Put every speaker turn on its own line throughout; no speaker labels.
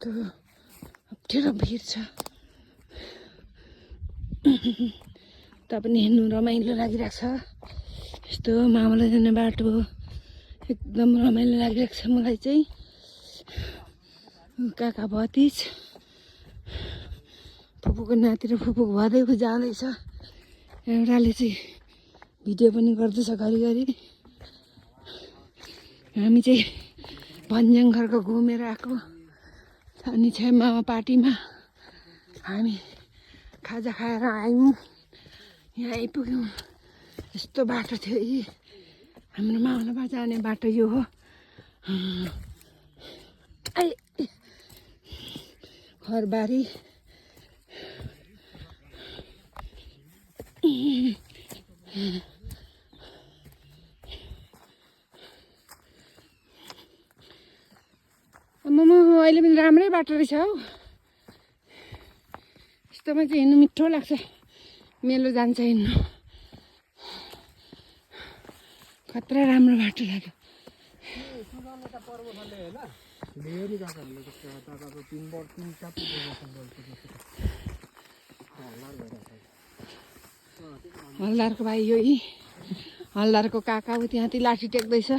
यस्तो अप्ठ्यारो भिड छ। पनि हेर्नु रमाइलो लागिरहेको छ। यस्तो मामालाई जाने बाटो एकदम रमाइलो लागिरहेको छ मलाई चाहिँ। काका भतिज फुपूको नाति र फुपूको भदै जाँदैछ। एउटाले चाहिँ भिडियो पनि गर्दैछ घरिघरि। हामी चाहिँ भन्ज्याङ घरको घुमेर आएको। अनि छ मामा पार्टीमा हामी खाजा खाएर आयौँ। यहाँ आइपुग्यौँ। यस्तो बाटो थियो यी हाम्रो मावलमा जाने बाटो यो हो। घरबारी अहिले पनि राम्रै बाटो रहेछ हौ। यस्तोमा चाहिँ हिँड्नु मिठो लाग्छ। मेलो जान्छ हिँड्नु। खतरा राम्रो बाटो लाग्यो। हलदारको भाइ यो हलदारको काका ऊ त्यहाँ लाठी टेक्दैछ।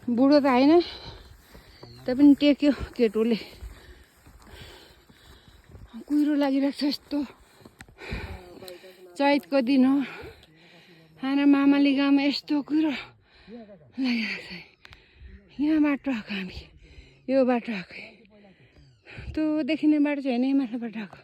बुढो त होइन पनि टेक्यो केटोले। कुहिरो लागिरहेको छ। यस्तो चैतको दिन हो। खाना मामाली गाउँमा यस्तो कुहिरो लागिरहेको छ। यहाँ बाटो आएको हामी। यो बाटो आएको त्यो देखिने बाटो चाहिँ होइन। माथिल्लो बाटो आएको।